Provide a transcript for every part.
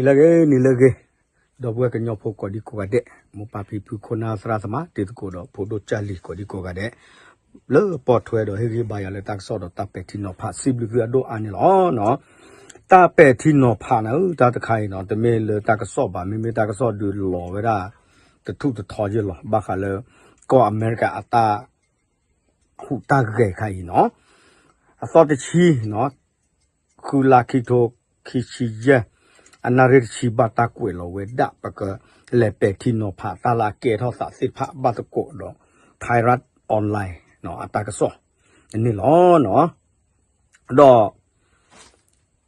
နံၤလၢအဂ့ၤ နံၤလၢအဂ့ၤ, ဒီပုၢ်ဝဲၢ်ကညီဖိကိးဒံကိးဂၤဒဲး, မိၢ်ပၢ်ဖံဖု ခိၣ်နၢ်သရၣ်သမါ တံၤသကိးဒီးဖိဒိၣ်ကၢ်လံၤကိးဒံကိးဂၤဒဲး, လၢပီၣ်ထွဲဒီးဟ့ၣ်ဂံၢ်ဘါယၤလၢတၢ်ကစီၣ်ဒီးတၢ်ပဲာ်ထံနီၤဖး စံးဘျုးသုအဒိၣ်အါန့ၣ်လီၤ. တၢ်ပဲာ်ထံနီၤဖးနၤဧၢ တၢ်တခါအံၤနီၤ တမ့ၢ်လၢတၢ်ကစီၣ်ဘၣ်, မ့မ့ၢ်တၢ်ကစီၣ်ဒုးလီၤဝဲဒၣ် တထူၣ်တထီယဲၢ်လီၤ. ဘၣ်ဃးလၢ ကီၢ်အမဲရကၤအတၢ် ဟူးတၢ်ဂဲၤခါအံၤနီၤ, အသီတဆံ ဃုလါခံထိခံဆံယဲၢ် အနၣ်ရံၣ်တဆံ ဘၣ်တၢ်ကွဲးလီၤဝဲဒၣ် ပကလဲၤပဲာ်ထံနီၤဖးတၢ်လၢအကဲထီၣ်သးသ့ၣ်တဖၣ် ဘၣ်သကိးဒီး Thairath Online အတၢ်ကစီၣ်န့ၣ်လီၤ. ဒီး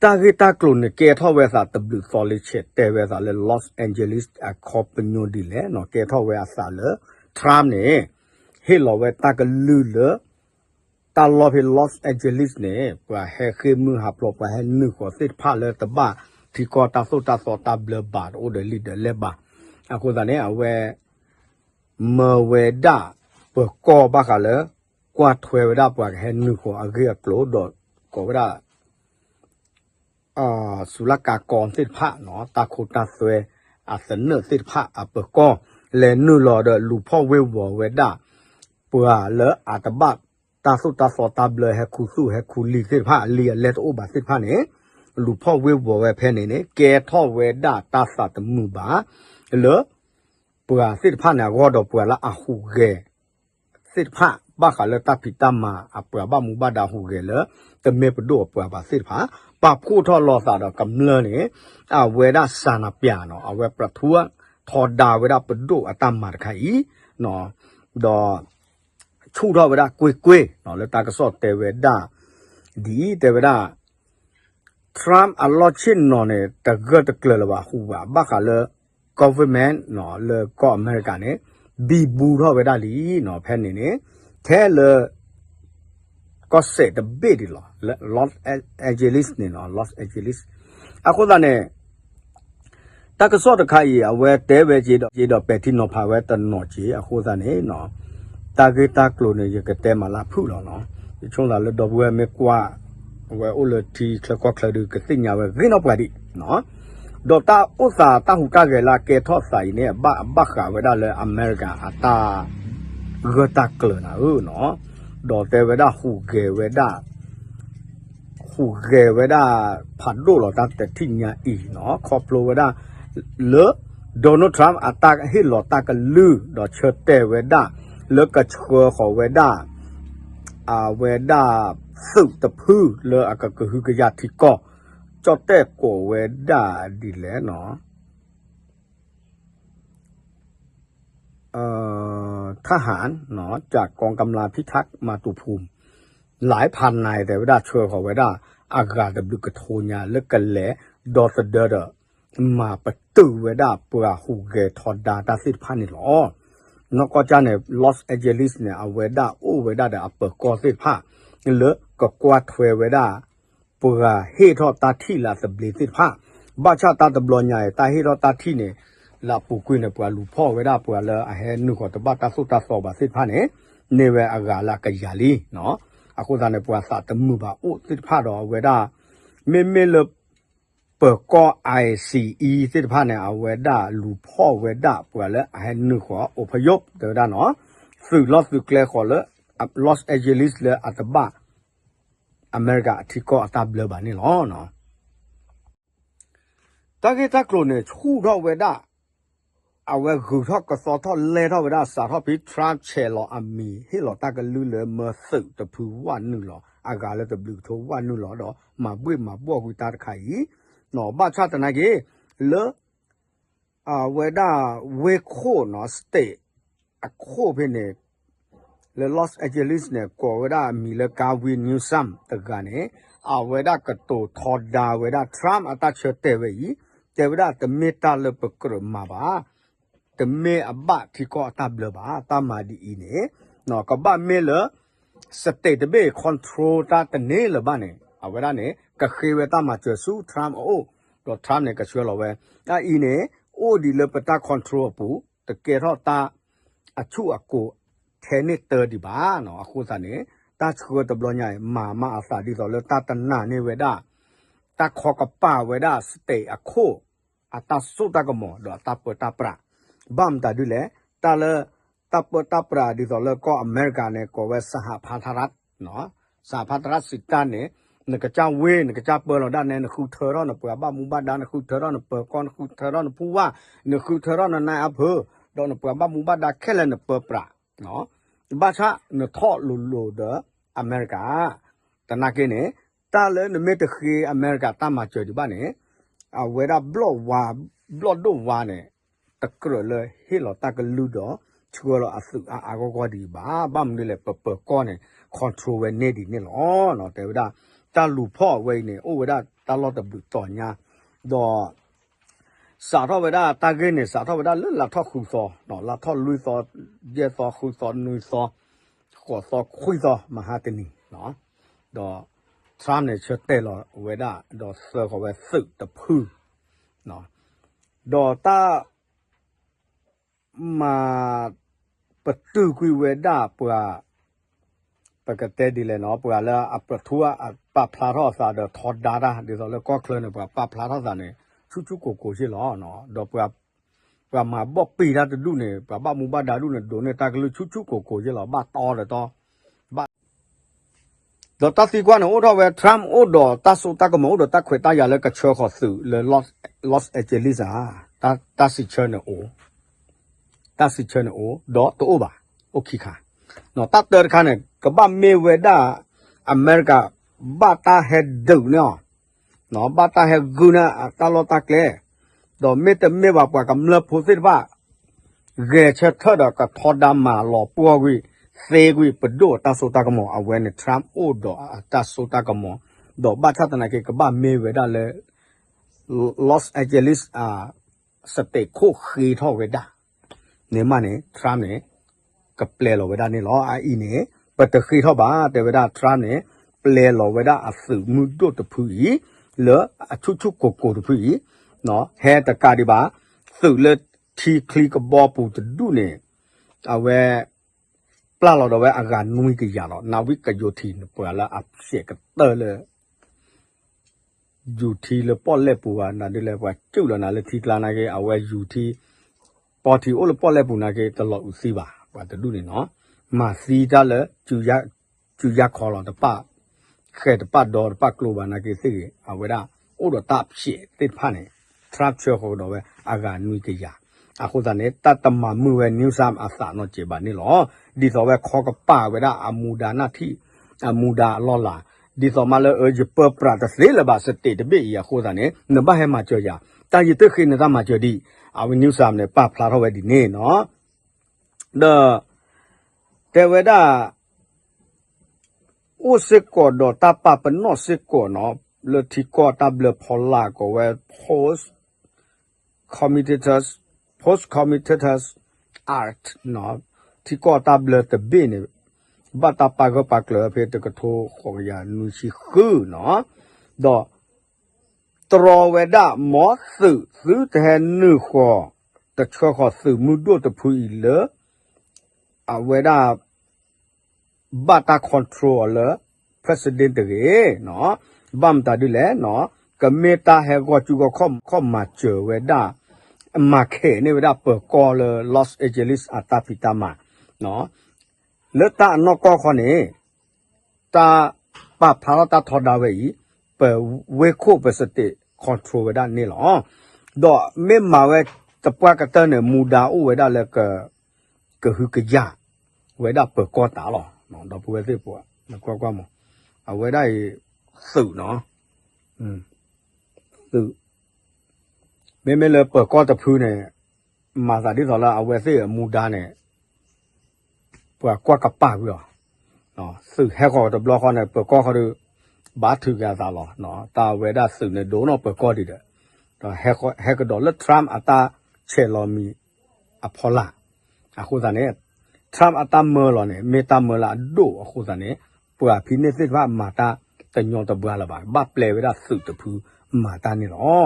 တၢ်ဂ့ၢ်တၢ်ကျိၤန့ၣ် ကဲထီၣ်ဝဲအသးတဘျုးသီလံ ဆဲးတဲဝဲအသးလၢ Los Angeles အခီပညီဒ်လဲၣ်နီၤ, ကဲထီၣ်ဝဲအသးလၢ Trump န့ၣ် ဟ့ၣ်လီၤဝဲတၢ်ကလုၢ်လၢ တၢ်လီၢ်ဖဲ Los Angeles န့ၣ် ပှၤဟဲဃ့ၢ်မုၢ်ဟးဖျိး ပှၤဟဲနုာ်ဃီၤသ့ၣ်တဖၣ်လၢတဘၣ်ထံကီၢ်တၢ်သိၣ်တၢ်သီတၢ်ဘျၢဘၣ် တအိၣ်ဒီးလံာ်ဒီးလဲၢ်ဘၣ်. အဃိသတးန့ၣ် အဝဲ မၢဝဲဒၣ် ပၢၤကီၢ်ဘၣ်ဃးလၢ ကွၢ်ထွဲဝဲဒၣ်ပှၤကဟဲနုာ်ဃီၤအဂ့ၢ်အကျိၤဒီး ကိးဝဲဒၣ် စူၤလၢကၤကီသ့ၣ်တဖၣ်နီၤ, တၢ်ခိတၢ်သွဲ အသနၢၣ်သ့ၣ်တဖၣ်အပၢၤကီၢ် လဲၤနုာ်လီၤဒီးလူၤဖီၣ်ဝ့ၤဝီၤဝဲဒၣ် ပှၤလၢအတဘၣ်တၢ်သိၣ်တၢ်သီတၢ်ဘျၢ ဟဲခူသူၣ်ဟဲခူလံၤသ့ၣ်တဖၣ် အလံာ်အလဲၢ်တအိၣ်ဘၣ်သ့ၣ်တဖၣ်န့ၣ် လူၤဖီၣ်ဝ့ၤဝီၤဝဲဖဲန့ၣ်န့ၣ် ကဲထီၣ်ဝဲဒၣ်တၢ်သးတမုာ်ဘၣ် လၢ ပှၤသ့ၣ်တဖၣ်န့ၣ်အဂီၢ်ဒီးပှၤလၢအဟူးဂဲၤ သ့ၣ်တဖၣ် ဘၣ်ဃးလၢတၢ်ဖံးတၢ်မၤ အပှၤဘၣ်မူဘၣ်ဒါဟူးဂဲၤလၢ တမ့ၢ်ပဒိၣ်အပှၤဘၣ်သ့ၣ်တဖၣ် ပာ်ဖှိၣ်ထီၣ်လိာ်သးဒီးကမျၢၢ်န့ၣ် အဝဲဒၣ်စၤနပၠးနီၤ အဝဲပထူထီဒါဝဲဒၣ်ပဒိၣ်အတၢ်မၤတခါအံၤ ဒီး ဆူၣ်ထီၣ်ဝဲဒၣ်ကွ့ၢ်ကွ့ၢ် လၢတၢ်ကစီၣ်တဲဝဲဒၣ် ဒ်အံၤ တဲဝဲဒၣ် Trump အလီၢ်ဆ့ၣ်နီၤန့ၣ် တဂၢၢ်တကျၢၤလၢၤဘၣ် ဟူးဘၣ် ဘၣ်ဃးလၢ government လၢကီၢ်အမဲရကၤန့ၣ် ဘံဘူထီၣ်ဝဲဒၣ်လံနီၤ ဖဲန့ၣ်န့ၣ် ထဲလၢ ကီၢ်စဲၣ်တဘ့ၣ်ဒံးလီၤ လၢ Los Angeles န့ၣ်နီၤ Los Angeles အဃိသတးန့ၣ် တၢ်ကစီၣ်တခါအံၤ အဝဲတဲဝဲက့ၤဒီး က့ၤဒီးပဲာ်ထံနီၤဖးဝဲတနီၤက့ၤ အဃိသတးန့ၣ် တၢ်ဂ့ၢ်တၢ်ကျိၤန့ၣ် ယကတဲမၤလၢဖုၣ်လီၤနီၤ ယဆိကမိၣ်သးလၢဒီပုၢ်ဝဲၢ်မ့ၢ်ကွၢ် အဝဲအိၣ်လၢထံချၢကီၢ်ချၢဒုး ကသ့ၣ်ညါဝဲဂ့ၤနီၢ်ပှၤဒံး ဒီးတၢ်အိၣ်သးတၢ်ဟူးတၢ်ဂဲၤလၢအကဲထီၣ်သးအံၤန့ၣ် အဘၣ် အဘၣ်ဃးဝဲဒၣ်လၢအမဲရကၤအတၢ် ဂၢၢ်တၢ်ကျၢၤနၤဧၢနီၤ ဒီးတဲဝဲဒၣ်ဟူးဂဲၤဝဲဒၣ် ဟူးဂဲၤဝဲဒၣ် ဖးဒိၣ်လီၤတၢ်တထံၣ်ညါအံၤနီၤ ခီဖျိဝဲဒၣ် လၢ Donald Trump အတၢ်ဟ့ၣ်လီၤတၢ်ကလုၢ် ဒီးဆၢတဲာ်ဝဲဒၣ် လၢကဆှၢဃီၤဝဲဒၣ် အဝဲဒၣ် သုးတဖုလၢအကကဟုကယာ်ထံကီၢ် ကၠီၣ်တဲၣ်ကိးဝဲဒၣ်ဒ်လဲၣ်နီၤ ทหาร จากกองกำลังพิทักษ์มาตุภูมิ หลายพันนาย တဲဝဲဒၣ်ဆှၢဃီၤဝဲဒၣ် အဂၤတဘျုးကထိညါလၢကလဲၤ ဒီသဒၢဒီး မၤပတုာ်ဝဲဒၣ်ပှၤဟူးဂဲၤထီဒါတၢ်သ့ၣ်တဖၣ်န့ၣ်လီၤ. နီၢ်ကီၢ်ကၢ်န့ၣ် Los Angeles န့ၣ် အဝဲဒၣ်အိၣ်ဝဲဒၣ်ဒီးအပၢၤကီၢ်သ့ၣ်တဖၣ် လၢကကွၢ်ထွဲဝဲဒၣ် ပှၤဟ့ၣ်ထီၣ်တၢ်ထံၣ်လၢအသဘျ့သ့ၣ်တဖၣ် ဘၣ်ဆၣ်တၢ်တဘျီညါအံၤ တၢ်ဟ့ၣ်ထီၣ်တၢ်ထံၣ်န့ၣ် လၢအပူၤကွံာ်န့ၣ် ပှၤလူၤဖီၣ်ဝဲဒၣ်ပှၤလၢအဟဲနုာ်ဃီၤတဘၣ်တၢ်သိၣ်တၢ်သီဘၣ်သ့ၣ်တဖၣ်န့ၣ် န့ၢ်ဝဲအဂၤလၢအကယၤလံနီၤ အဃိသတးန့ၣ် ပှၤသးတမုာ်ဘၣ်အိၣ်သ့ၣ်တဖၣ်ဒီးအဝဲဒၣ် မ့မ့ၢ်လၢ ပၢၤကီၢ် ICE သ့ၣ်တဖၣ်န့ၣ် အဝဲဒၣ်လူၤဖီၣ်ဝဲဒၣ်ပှၤလၢအဟဲနုာ်ဃီၤ อพยพ တဲဝဲဒၣ်နီၤ သုးလီၢ်သုးကျဲဃီၤလၢ Los Angeles လၢအတဘၣ် အမဲရကၤအထံကီၢ်အတၢ်ဘျၢဘၣ်န့ၣ်လီၤ. တၢ်ဂ့ၢ်တၢ်ကျိၤန့ၣ် ဆူၣ်ထီၣ်ဝဲဒၣ် အဝဲဂုၤထီၣ်ကသီထီၣ်လဲၢ်ထီၣ်ဝဲဒၣ် စးထီၣ်ဖဲ Trump ဆဲးလီၤအမံၤ ဟ့ၣ်လီၤတၢ်ကလုၢ်လၢမၢသုးတဖုဝၣ်နုာ်လီၤ အဂၤလၢတဘျုးကထိဝၣ်နုာ်လီၤဒီး မၤဘှ့ၣ်မၤဘှီၣ်ကွံာ်တၢ်တခါအံၤ ဘၣ်ဆၣ်သနာ်က့ လၢ အဝဲဒၣ်ဝ့ၢ်ခိၣ်နီၤ state အခိၣ်ဖဲန့ၣ် လၢ Los Angeles န့ၣ် ကိးဝဲဒၣ်အမံၤလၢ Gavin Newsom တဂၤန့ၣ် အဝဲဒၣ်ကတိၤထီဒါဝဲဒၣ် Trump အတၢ်ဆၢတဲာ်ဝဲအံၤ တဲဝဲဒၣ်တမ့ၢ်တၢ်လၢပကြၢးမၤဘၣ် တမ့ၢ်အဘၣ်ထံကီၢ်အတၢ်ဘျၢဘၣ် တၢ်မၤဒ်အံၤန့ၣ် ကဘၣ်မ့ၢ်လၢ state တဘ့ၣ် control တၢ်တန့ၢ်လၢၤဘၣ်န့ၣ် အဝဲဒၣ်န့ၣ် ကဃ့ဝဲတၢ်မၤစၢၤဆူ Trump အအိၣ် ဒီး Trump န့ၣ် ကဆှၢလီၤဝဲ အအံၤန့ၣ် အိၣ်ဒံးလၢပတၢ် control အပူၤ တကဲထီၣ်တၢ်အဆူၣ်အကိၤထဲန့ၣ်တၢ်ဒံးဘၣ်နီၤ အဃိသတးန့ၣ် တၢ်ဆှၢတဘျီညါအံၤ မၤမးအသးဒ်သိးလၢတၢ်တနာ်န့ၢ်ဝဲဒၣ် တၢ်ခီကပၤဝဲဒၣ် state အခိၣ် အတၢ်စိတၢ်ကမီၤဒီးအတၢ်ပၢတၢ်ပြး, ဘၣ်မတၤဒ်လဲၣ်, တၢ်လၢ တၢ်ပၢတၢ်ပြးဒ်သိးလၢကီၢ်အမဲရကၤန့ၣ် ကိးဝဲ စဟဖါတရၣ်, စဟဖါတရၣ်စံးတၢ်န့ၣ် နကစၢ်ဝ့ၢ် နကစၢ်ပၢလီၤဒၣ်နဲ နဃုထၢထီၣ်နပှၤဘၣ်မူဘၣ်ဒါ နဃုထၢထီၣ်နပၢၤကီၢ် နဃုထၢထီၣ်နဖိဝၢ် နဃုထၢထီၣ်နနၢ်အါဖၢ ဒီးနပှၤဘၣ်မူဘၣ်ဒါခဲလၢာ်နပၢပြး ဘၣ်ဆၣ်နထီၣ်လိၤလိၤဒီးအမဲရကၤ, သနာ်က့န့ၣ် တၢ်လၢနမ့ၢ်တဃ့အမဲရကၤတၢ်မၤစၢၤဒံးဘၣ်န့ၣ် အဝဲဒၣ်ဘျီၣ်ဝါ ဘျီၣ်ဒိၣ်ဝါန့ၣ် တကြၢးလၢဟ့ၣ်လီၤတၢ်ကလုၢ်ဒီး ဆှၢလီၤအသုးအါအါဂီၢ်ဂီၢ်ဒံးဘၣ်, ဘၣ်မနုၤလဲၣ် ပပၢၤကီၢ်န့ၣ် control ဝဲန့ၢ်ဒံးန့ၣ်လီၤ. တဲဝဲဒၣ် တၢ်လူၤဖီၣ်အဝဲအံၤန့ၣ် အိၣ်ဝဲဒၣ်တၢ်လီၢ်တဘျုးတီၤညါ ဒီး စးထီၣ်ဝဲဒၣ်တၢ်ဂ့ၢ်န့ၣ် စးထီၣ်ဝဲဒၣ်လၢလါထီၣ်ဃုသီ, လါထီၣ်လွံၢ်သီ, ယဲၢ်သီ, ဃုသီ, နွံသီ, ဃိးသီ, ခွံသီ, မဟါတနံၤ, ဒီး Trump န့ၣ် ဆၢတဲာ်လီၤဝဲဒၣ် ဒီးသၢဃီၤဝဲသုးတဖု, ဒီးတၢ် မၤပတုာ်ကွံာ်ဝဲဒၣ်ပှၤ ပကတဲဒ်လဲၣ်နီၤ ပှၤလၢအပထူအပာ်ဖျါထီၣ်အသးဒီးထီဒါတၢ် ဒ်သိးလၢကီၢ်ချၢန့ၣ် ပှၤပာ်ဖျါထီၣ်သးန့ၣ် ဆူၣ်ဆူၣ်ကိၢ်ကိၢ်ယ့ၢ်လီၤ. ဒီးပှၤမၤဘီၣ်ပ့ၤတၢ်တဒူၣ်န့ၣ် ပှၤဘၣ်မူဘၣ်ဒါဒူၣ်န့ၣ် ဒိးန့ၢ်တၢ်ကလုၢ်ဆူၣ်ဆူၣ်ကိၢ်ကိၢ်ယ့ၢ်လီၤ ဘၣ်တီဒီးတီ ဘၣ် ဒီးတၢ်သံကွၢ်န့ၣ်အိၣ်ထီၣ်ဝဲ Trump အိၣ်ဒီးတၢ်စိတၢ်ကမီၤ အိၣ်ဒီးတၢ်ခွဲးတၢ်ယာ်လၢကဆှၢဃီၤသုးလၢ Los Angeles ဧါ, တၢ်စံးဆၢန့ၣ်အိၣ်, တၢ်စံးဆၢန့ၣ်အိၣ် ဒီးတအိၣ်ဘၣ်, အိၣ်ခံခါ, တၢ်တၢတခါန့ၣ် ကဘၣ်မ့ၢ်ဝဲဒၣ် အမဲရကၤ ဘၣ်တၢ်ဟဲဒုးန့ၢ်အီၤ ဘၣ်တၢ်ဟဲဂုာ်န့ၢ်အတၢ်လီၢ်တၢ်ကျဲ, ဒီးမ့တမ့ၢ်ဘၣ်ပှၤကမျၢၢ်ဖိသ့ၣ်တဖၣ် ဂဲၤဆၢထၢၣ်ဒီးကထီဒါမၤလီၤပှီၢ်ကွံာ် သ့ကွံာ်ပဒိၣ်အတၢ်စိတၢ်ကမီၤ အဝဲန့ၣ် Trump အိၣ်ဒီးအတၢ်စိတၢ်ကမီၤ, ဒီးဘၣ်ဆၣ်သနာ်က့ ကဘၣ်မ့ၢ်ဝဲဒၣ်လၢ Los Angeles အ state ခိၣ်ဃ့ထီၣ်ဝဲဒၣ် န့ၣ်မးန့ၣ် Trump န့ၣ် ကပျဲလီၤဝဲဒၣ်န့ၣ်လီၤ. အအံၤန့ၣ် ပတဃ့ထီၣ်ဘၣ် တဲဝဲဒၣ် Trump န့ၣ် ပျဲလီၤဝဲဒၣ်အသုးမုၢ်ဒိၣ်တဖုအံၤ လၢအဆူၣ်ဆူၣ်ကိၢ်ကိၢ်တဖုအံၤ ဟဲတကးဒံးဘၣ် သုးလၢထံချံကဘီပူၤတဒူၣ်န့ၣ် အဝဲ ပျၢ်လီၤဒီးဝဲအဂၤနွံကယၤလီၤ. နၣ်ဝံၣ်ကယိၤထံးန့ၣ် ပှၤလၢအဖျဲးကတၢၢ်လၢ ယူၤထံလၢပီၣ်လဲၣ်ပူၤဘၣ် နဒုးလဲၣ် ပှၤစုၣ်လီၤနၤလၢထံကျါနာ်က့ အဝဲယူၤထံ ပီၢ်ထံအိၣ်လၢပီၣ်လဲၣ်ပူၤနာ်က့ တလီၤအုးသံဘၣ် ပှၤတဒူၣ်န့ၣ်နီၤ မၤသံတၢ်လၢ စုယါခီလီၤတပၣ် ဃဲၤတပၣ်ဒီတပၣ်ကျိဘၣ်နာ်က့သ့ၣ်ဂ့ၤ အဝဲဒၣ် အိၣ်ဒီးတၢ်ဖျဲးသ့ၣ်တဖၣ်န့ၣ် Trump ဆှၢဃီၤကဒီးဝဲအဂၤနွံကယၤ အဃိသတးန့ၣ် တၢ်တမၤမုာ်ဝဲ Newsom အသးနီတစဲးဘၣ်န့ၣ်လီၤ. ဒ်သိးဝဲခီကပၤဝဲဒၣ်အမူဒါနၢ်ထံၣ် အမူဒါအလီၢ်လၤ ဒ်သိးမးလၢအယပၢပြးတသ့လၢၤဘၣ် state တဘ့ၣ်အံၤအဃိသတးန့ၣ် နဘၣ်ဟဲမၤစၢၤယၤ တၢ်ယတဃ့နတၢ်မၤစၢၤဒံး အဝဲ Newsom န့ၣ် ပာ်ဖျါထီၣ်ဝဲဒ်န့ၣ်နီၤ ဒီး တဲဝဲဒၣ် အိၣ်စ့ၢ်ကီးဒီးတၢ်ပာ်ပနီၣ်စ့ၢ်ကီးနီၤ လၢထံကီၢ်တၢ်ဘျၢဖီလာ်ကိးဝဲ post commutators post commutators act ထံကီၢ်တၢ်ဘျၢတဘ့ၣ်န့ၣ် ဘၣ်တၢ်ပာ်ဂၢၢ်ပာ်ကျၢၤဖဲတကထိဃိးကယၤနွံဆံဃုနီၤ ဒီး တြီဝဲဒၣ်မ်သုးသုတဟဲနုာ်ဃီၤ တဆှၢဃီၤသုးမုၢ်ဒိၣ်တဖုအံၤလၢ အဝဲဒၣ် ဘၣ်တၢ် control အီၤလၢ president တဂ့ၤ ဘၣ်မတၤဒ်လဲၣ် ကမ့ၢ်တၢ်ဟဲဂီၢ်စုဂီၢ်ခီၣ်မၤစၢၤဝဲဒၣ် မၤခဲးန့ၢ်ဝဲဒၣ်ပၢၤကီၢ်လၢ Los Angeles အတၢ်ဖံးတၢ်မၤ လၢတၢ်အနီၢ်ကီၢ်ခီန့ၣ် တၢ်ပာ်ဖျါထီၣ်တၢ်ထီဒါဝဲအံၤ ပဝ့ၢ်ခိၣ်ပ state control ဝဲဒၣ်န့ၣ်လီၤ. ဒီးမ့ၢ်မၤဝဲတပှၢ်ကတၢၢ်န့ၣ် မူဒါအိၣ်ဝဲဒၣ်လၢ ကဟုကယာ်ဝဲဒၣ်ပၢၤကီၢ်တၢ်လီၤ. ဒီပုၢ်ဝဲၢ်သ့ၣ်ပှၤ နကွၢ်ကွၢ်မး အဝဲဒၣ်အံၤ သုးနီၤ သုး မ့မ့ၢ်လၢပၢၤကီၢ်တဖုန့ၣ် မၤသးဒ်သိးလၢအဝဲသ့ၣ်အမူဒါန့ၣ် ပှၤကွၢ်ကပၤကွံာ်အီၤ သုးဟဲဃီၤတဘျီဃီန့ၣ် ပၢၤကီၢ်ဃီဒီး ဘၣ်ထုးက့ၤအသးလီၤ. တၢ်ဝဲဒၣ်သုးန့ၣ် ဒိၣ်နီၢ်ပၢၤကီၢ်ဒံးဒီး ဒီးဟဲကဒီးလၢ Trump အတၢ်ဆဲးလီၤမံၤအဖီလာ် အဃိသတးန့ၣ် Trump အတၢ်မၢလီၤန့ၣ် မ့ၢ်တၢ်မၢလၢအဒိၣ်အဃိသတးန့ၣ် ပှၤဖံးန့ၢ်သ့ၣ်တဖၣ်မၤတၢ်တညီတဘှါလၢၤဘၣ် ဘၣ်ပျဲဝဲဒၣ်သုးတဖုမၤတၢ်န့ၣ်လီၤ.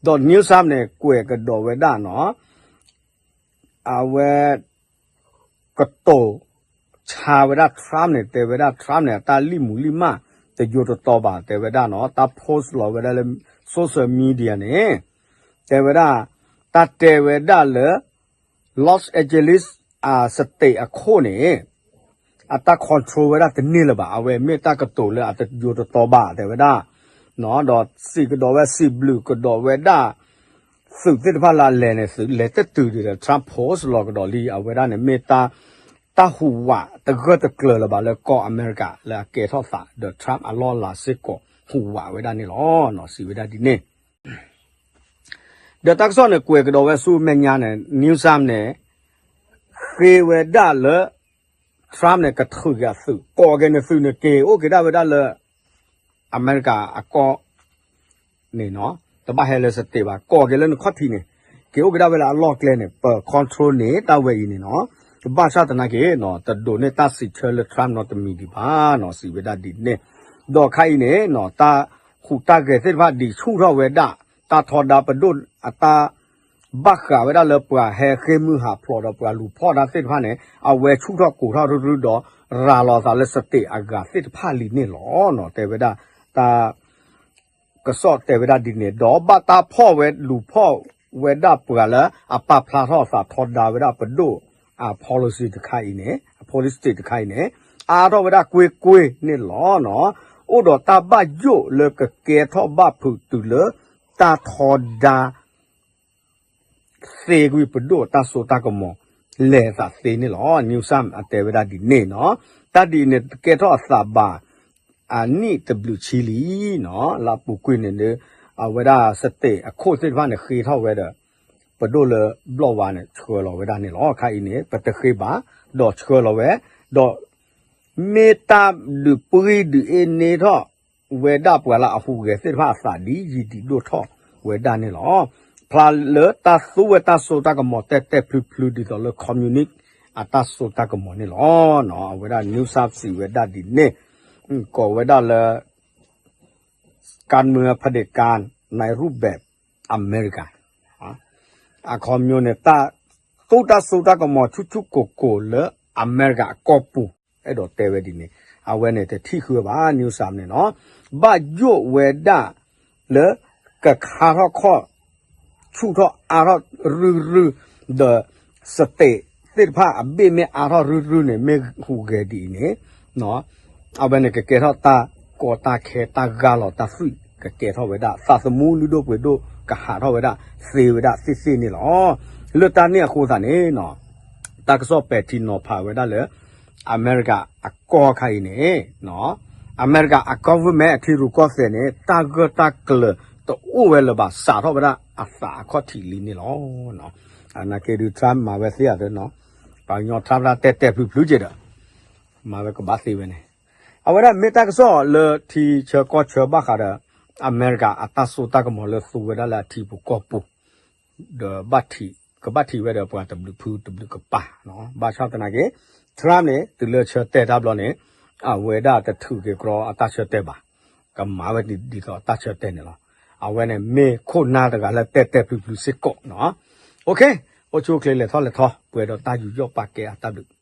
ဒီး Newsom န့ၣ် ကွဲးကဒီးဝဲဒၣ်နီၤ အဝဲ ကတိၤဆါဝဲဒၣ် Trump န့ၣ် တဲဝဲဒၣ် Trump န့ၣ် အတၢ်လံၣ်မူလံၣ်မၢ် တယိတတီဘၣ် တဲဝဲဒၣ်နီၤ တၢ် post လီၤဝဲဒၣ်လၢ social media န့ၣ် တဲဝဲဒၣ်, တၢ်တဲဝဲဒၣ်လၢ Los Angeles အ state အခိၣ်န့ၣ် အတၢ် control ဝဲဒၣ်တန့ၢ်လၢၤဘၣ်. အဝဲမ့ၢ်တၢ်ကတိၤလၢအတယိတတီဘၣ် တဲဝဲဒၣ်, ဒီးစံးကဒီးဝဲ စံးဘျုးကဒီးဝဲဒၣ် သုးသ့ၣ်တဖၣ်လၢအလဲၤန့ၣ် သုးလဲၤတတုၤဒံးဒီး Trump post လီၤကဒီးလံ. အဝဲဒၣ်န့ၣ်မ့ၢ်တၢ် တၢ်ဟူးဝးတဂၢၢ်တကျၢၤလၢၤဘၣ်လၢကီၢ်အမဲရကၤလၢအကဲထီၣ်သးဒီး Trump အလီၢ်လၤစ့ၢ်ကီး ဟူးဝးဝဲဒၣ်န့ၣ်လီၤ. စံးဝဲဒၣ်ဒ်န့ၣ် ဒီးတၢ်ကစီၣ်န့ၣ် ကွဲးကဒီးဝဲဆူမဲာ်ညါန့ၣ် Newsom န့ၣ် ဃ့ဝဲဒၣ်လၢ Trump န့ၣ် ကထုးက့ၤအသုး ကိးက့ၤန့ၢ်သုးန့ၣ် က့ၤအိၣ်က့ၤဒၣ်ဝဲဒၣ်လၢ အမဲရကၤအကီၢ်န့ၣ်နီၤ, တဘၣ်ဟဲလၢ state ဘၣ်, ကိးက့ၤလၢနခီၣ်ထံးန့ၣ် က့ၤအိၣ်က့ၤဒၣ်ဝဲလၢအလီၢ်ကျဲန့ၣ် ပ control န့ၢ်တၢ်ဝဲအံၤန့ၣ်နီၤ. ဘၣ်ဆၣ်သနာ်က့နီၤ တဒိးန့ၢ်တၢ်စံးဆၢလၢ Trump နီတမံၤဒံးဘၣ်နီၤ စံးဝဲဒၣ်ဒ်န့ၣ်. ဒီးခါအံၤန့ၣ်နီၤ တၢ်ဟူးတၢ်ဂဲၤသ့ၣ်တဖၣ်ဒံးဆူၣ်ထီၣ်ဝဲဒၣ် တၢ်ထီဒါပဒိၣ်အတၢ် ဘၣ်ဃးဝဲဒၣ်လၢပှၤဟဲဃ့ၢ်မုၢ်ဟးဖျိးဒီးပှၤလူၤဖီၣ်တၢ်သ့ၣ်တဖၣ်န့ၣ် အဝဲဆူၣ်ထီၣ်ကိးထီၣ်ရုရုဒီး ရၤလီၤသးလၢ state အဂၤသ့ၣ်တဖၣ်လံန့ၣ်လီၤ. တဲဝဲဒၣ် တၢ် ကစီၣ်တဲဝဲဒၣ်ဒ်န့ၣ် ဒီးဘၣ်တၢ်ဖီၣ်ဝဲလူၤဖီၣ်ဝဲဒၣ်ပှၤလၢအပာ်ဖျါထီၣ်အသးထီဒါဝဲဒၣ်ပဒိၣ်အ policy တခါအံၤန့ၣ် အ policy တခါအံၤန့ၣ် အါထီၣ်ဝဲဒၣ်ကွ့ၢ်ကွ့ၢ်န့ၣ်လီၤ. အိၣ်ဒီးတၢ်ဘၣ်ယိၣ်လၢကကဲထီၣ်ဘၣ်ဖုးတုၤလၢ တၢ်ထီဒါ သ့ကွံာ်ပဒိၣ်တၢ်စိတၢ်ကမီၤ လဲၤသးသ့န့ၣ်လီၤ. Newsom အတဲဝဲဒၣ်ဒ်န့ၣ်နီၤ. တၢ်ဒ်အံၤန့ၣ် တကဲထီၣ်အသးဘၣ် အနံၣ်တဘျုးဆံလံနီၤ. လၢအပူၤကွံာ်န့ၣ်ဒီး အဝဲဒၣ် state အခိၣ်သ့ၣ်တဖၣ်န့ၣ် ဃ့ထီၣ်ဝဲဒီး ပဒိၣ်လၢဘျီၣ်ဝါန့ၣ် ဆှၢလီၤဝဲဒၣ်န့ၣ်လီၤ. ခါအံၤန့ၣ် ပတဃ့ဘၣ် ဒီးဆှၢလီၤဝဲ ဒီး မ့ၢ်တၢ်ဒုးပှံၢ်ဒုးအ့န့ၢ်ထီၣ်ဝဲဒၣ်ပှၤလၢအဟူးဂဲၤသ့ၣ်တဖၣ်အသးဒ်ယံာ်ဒံးဒိၣ်ထီၣ်ဝဲဒၣ်န့ၣ်လီၤ. ဖျါလၢတၢ်သူဝဲတၢ်စိတၢ်ကမီၤတဲာ်တဲာ်ဖျုးဖျုးဒ်သိးလၢ communist အတၢ်စိတၢ်ကမီၤန့ၣ်လီၤ. အဝဲဒၣ် Newsom စံးဝဲဒၣ်ဒ်န့ၣ် ကိးဝဲဒၣ်လၢ การเมืองเผด็จการในรูปแบบอเมริกา အခီပညီန့ၣ် တၢ်သူတၢ်စိတၢ်ကမီၤဆူၣ်ဆူၣ်ကိၤကိၤလၢအမဲရကၤအကီၢ်ပူၤ အဲၣ်ဒိးတဲဝဲဒ်န့ၣ် အဝဲန့ၣ်တထံၣ်ဃုဘၣ် Newsom န့ၣ်နီၤ ဘၣ်ယိၣ်ဝဲဒၣ်လၢ ကခါထီၣ်ခီၣ် ဆူၣ်ထီၣ်အါထီၣ်ရုရု ဒီး state သ့ၣ်တဖၣ်အဘ့ၣ်မ့ၢ်အါထီၣ်ရုရုန့ၣ် မ့ၢ်ဟူးဂဲၤဒ်အံၤန့ၣ် အဝဲန့ၣ်ကကဲထီၣ်တၢ်ကီတၢ်ခဲတၢ်ဂၢ်လီၤတၢ်သွံၣ်ကကဲထီၣ်ဝဲဒၣ် သးသမူလုၢ်ဒိၣ်ပှ့ၤဒိၣ်ကဟးထီၣ်ဝဲဒၣ်သ့ဝဲဒၣ်သ့ၣ်သ့ၣ်န့ၣ်လီၤ. လၢတၢ်န့ၣ်အဃိသတးန့ၣ် တၢ်ကစီၣ်ပဲာ်ထံနီၤဖးဝဲဒၣ်လၢ အမဲရကၤအကီၢ်ခါအံၤန့ၣ် အမဲရကၤအ government အထံရူၢ်ကီၢ်သဲးန့ၣ် တၢ်ဂၢၢ်တၢ်ကျၢၤတအိၣ်ဝဲလၢၤဘၣ် စးထီၣ်ဝဲဒၣ်အသးအခီၣ်ထံးလံန့ၣ်လီၤ. နာ်က့ဒုး Trump မၤဝဲသ့အသိးနီၤ ပှၤကညီ Trump တၢ်တဲာ်တဲာ်ဖျုးဖျုးက့ၤဒီး မၤဝဲကဘၣ်သ့ဝဲန့ၣ် အဝဲဒၣ်မ့ၢ်တၢ်ကစီၣ်လၢထံဆၢကီၢ်ဆၢဘၣ်ဃးဒီး အမဲရကၤအတၢ်စိတၢ်ကမီၤလၢသူဝဲဒၣ်လၢအထံပူၤကီၢ်ပူၤ ဒီး ကဘၣ်ထံးဝဲဒီးပှၤတဘျုးဖုတဘျုးကပၤ ဘၣ်ဆၣ်သနာ်က့ Trump န့ၣ် တုၤလၢဆၢတဲာ်တၢ်ဘျီန့ၣ် အဝဲဒၣ်တထုးက့ၤကြီအတၢ်ဆၢတဲာ်ဘၣ် ကမၤဝဲဒ်သိးအတၢ်ဆၢတဲာ်န့ၣ်လီၤ. အဝဲန့ၣ်မ့ၢ်ခိၣ်နၢ်တဂၤလၢတဲာ်တဲာ်ဖျုးဖျုးစ့ၢ်ကီးနီၤ. အိၣ်ဆူၣ်အိၣ်ချ့လဲၤထီၣ်လဲၤထီ ပှဲၤဒီးတၢ်ယူးယီၣ်ပာ်ကဲအတၢ်ဘျုး